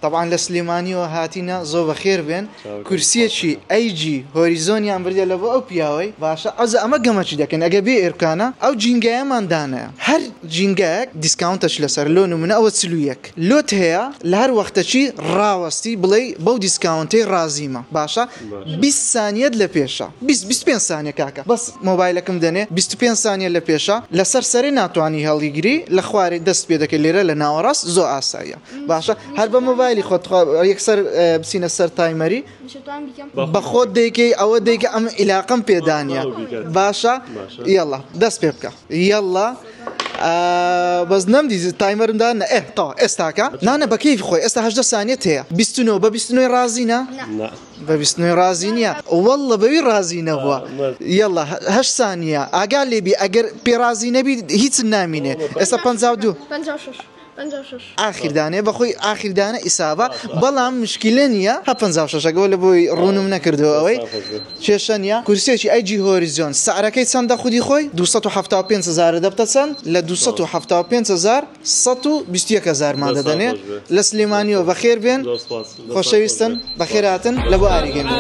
تەبعەن لە سلێمانیەوە هاتینە زۆ بەخێر بێن کورسیەکی ئەی جی هۆریزۆنیان بردە لە بۆ ئەو پیاوەی باشە ئەوجا ئەمە گەمەچی دەکەن ئەگە بێ ئێرکانە ئەو جینگایەمان دانایە هەر جینگایەک دیسکاونتەش لەسەر لۆ نمونە ئەوە 41 لۆت هەیە لە هەر وەختەکی ڕاوەستی بڵێی بەو دیسکاونتەی ڕازیمە باشە 20 سانیەت لە پێشە 20 25 سانیە کاکە بەس مۆبایلەکم دەنێ 25 سانیە لە پێشە لەسەر سەرێ ناتوانی هەڵیگری لە خوارێ دەست پێ دەکەی لێرە لە ناوەڕاست زۆ ئاساییە باشە هەر بە مۆبایلی خۆت تخوا یەکسەر بچینە سەر تایمەری بە خۆت دەیکەی ئەوە دەیکە ئەم ئیلاقەم پێدانە باشە یەڵا دەست پێ بکە یەڵا بەس نەمدی تایمەرم دا نە ئێ تەوا ئێستاکە نانە بە کەیفی خۆی ئێستا هەژدە سانیەت هەیە 29 بە 29 ڕازینە بە 29 ڕازی نییە واللە بەوی ڕازی نەبووە یەڵا هەشت سانیە ئاگا لێبی ئەگەر پێ ڕازی نەبی هیچ نامینێ ئێستا 52 ئاخیر دانەیە بەخۆی ئاخیر دانە ئیسابە بەڵام مشکلە نییە هە 56 ەکەوە لە بۆی ڕوونم نەکردەوە ئەوەی کێشە نییە کورسێکی ئەی جی هۆریزۆن سعرەکەی چەندە خودی خۆی 275 هزار دەبتە چەند لە 275 هزار 121 هزارمان دەدەنێ لە سلێمانیەوە بەخێر بێن خۆشەویستن بەخێراتن لە بۆ ئاری گەنجی.